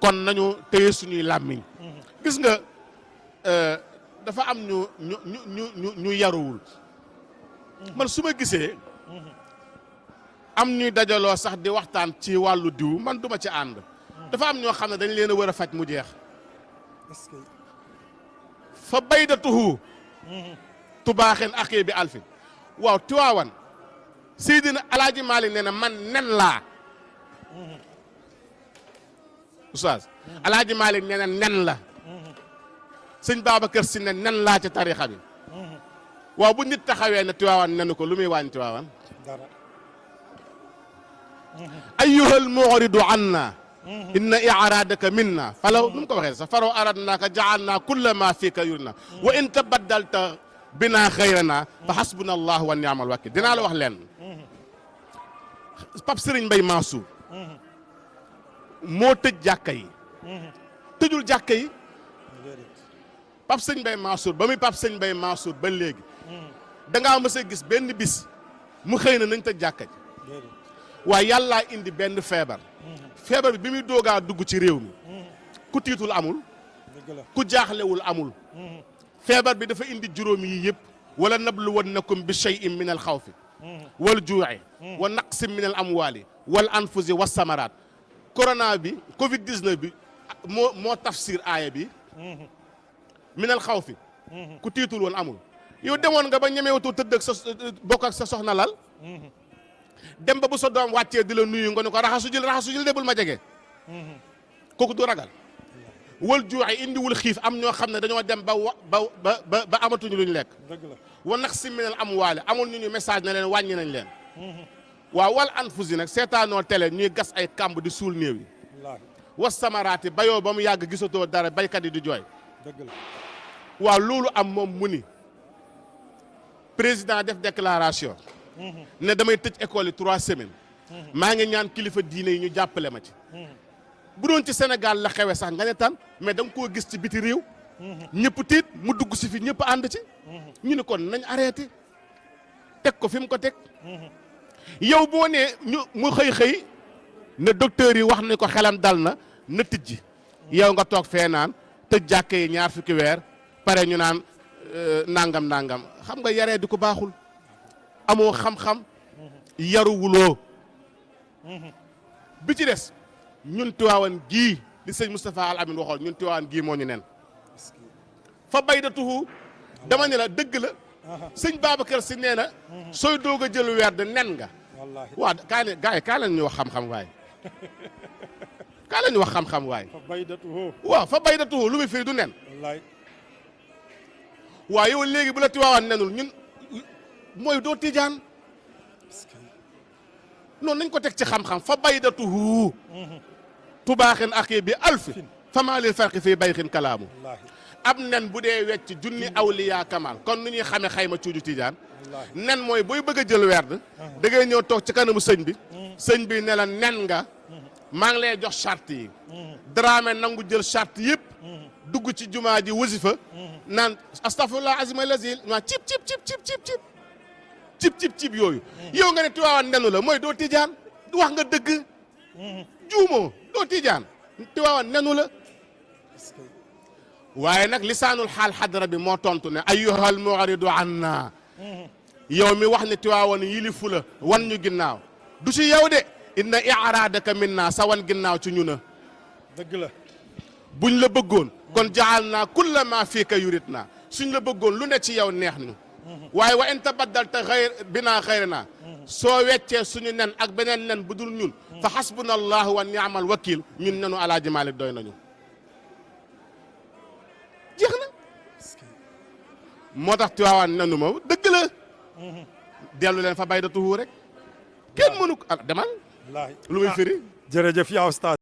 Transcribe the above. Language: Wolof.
kon nañu téye suñuy làmmiñ gis nga dafa am ñu yaruwul man su ma gisee am ñuy dajaloo sax di waxtaan ci wàllu diw man duma ci ànd dafa am ñoo xam ne dañ leen a war a faj mu jeex fa baydatuhu tubaaxen akee bi alfin waaw Tiwaawan Seydina Alaaji Maalik nee na man nen laa oustaz Alaaji Maalik nee na nen la sëñ Babacar Si ne nen laa ci tarixa bi waaw bu nit taxawee ne Tiwaawan nenu ko lu muy wàññi Tiwaawan ayyuhal mu'ridu anna inna i'radaka minna falaw nu mu ko waxee sax faraw aradnaka ja'alna kulla ma fika yurna wa in tabaddalta bina xayrana fa hasbuna allah wa ni'mal wakil dinaa la wax leen Pape Serigne Mbaye Mansour moo tëj jàkka yi tëjul jàkka yi Pape Serigne Mbaye Mansour ba muy Pape Serigne Mbaye Mansour ba léegi dangaa mës a gis benn bis mu xëy na nañ tëj jàkka ji waaye yàllaa indi benn feebar feebar bi muy doogaa dugg ci réew mi ku tiitul amul ku jaaxlewul amul feebar bi dafa indi juróom yi yëpp wala nabluwannakum bi shay'in min al xawfi wal juu'i wa naqsin min al amwali wal anfusi wa samaraat corona bi covid 19 bi moo tafsir aaya bi min al xawfi ku tiitul woon amul yow demoon nga ba ñemewutoo tëdd ak sa bokk ak sa soxna lal dem ba bu sa doom wàccee di la nuyu nga ne ko raxasu jël de bul ma jege kooku du ragal wal juuxe indiwul xiif am ñoo xam ne dañoo dem ba amatuñu luñ lekk wa naqsin minal amwaali amul ñu message na leen wàññi nañ leen waaw wal anfusi nag seetaanoo télé ñuy gas ay kàmb di suul néew yi was samaraati bayoo ba mu yàgg gisatoo dara baykat yi di jooy waaw loolu am moom mu ni président def déclaration ne damay tëj école yi 3 semaines maa ngi ñaan kilifa diine yi ñu jàppale ma ci bu doon ci Sénégal la xewe sax nga ne tan mais da nga koo gis ci biti réew ñëpp tiit mu dugg si fi ñëpp ànd ci ñu ne kon nañ arrêté teg ko fi mu ko teg yow boo nee mu xëy ne docteur yi wax ne ko xelam dal na tijji yow nga toog fee naan tëj jàkke yi 2 fukki weer pare ñu naan nangam xam nga yaree di ko baaxul amoo xam-xam yaruwuloo bi ci des ñun Tiwaawan gii li sëñ Moustapha Al Amin waxoon ñun Tiwaawan gii moo ñu nen fa baydatuhu dama ne la dëgg la sëñ Babacar Si nee na sooy doog a jël weer de nen nga waaw kaa ne gars yi kaa leen ñu wax xam-xam waay kaa leen ñu wax xam-xam waay waaw fa baydatuhu lu muy firi du nen waaw yow léegi bu la Tiwaawan nenul ñun mooy doo tijaan noonu nañ ko teg ci xam-xam fa baydatuhu tubaaxin akii bi alfi fa maa lil farqi fii bayxin kalaamu ab nen bu dee wecc junni awliya kamal kon nu ñuy xamee xayma cuuju tijaan nen mooy booy bëgg a jël werd da ngay ñëw toog ci kanamu sëñ bi ne la nen nga maa ngi lay jox charte yi Dramé nangu jël charte yëpp dugg ci jumaa ji wasifa naan astafurlah azima lazil waa cib cib yooyu yow nga ne Tiwaawan nenu la mooy doo tijaan wax nga dëgg juumoo doo tijaan Tiwaawan nenu la waaye nag lisaanul xaal xadra bi moo tontu ne ayyuhal mu'ridu anna yow mi wax ne Tiwaawan yilifu la wan ñu ginnaaw du ci yow de inna i'raadaka minna sa wan ginnaaw ci ñu na dëgg la buñ la bëggoon kon jaal naa kulla ma fiika yurit naa suñ la bëggoon lu ne ci yow neex ñu waaye wa in tabaddalta binaa xayrana soo weccee suñu nen ak beneen nen bu dul ñun fa xasbuna allahu wa ni'mal wakil ñun nenu Alaaji Maalik doy nañu jeex na moo tax Tiwaawan nenu ma dëgg la dellu leen fa baydatuhu rek kenn mënu ko demal lu muy firi jërëjëf yaa ustaaz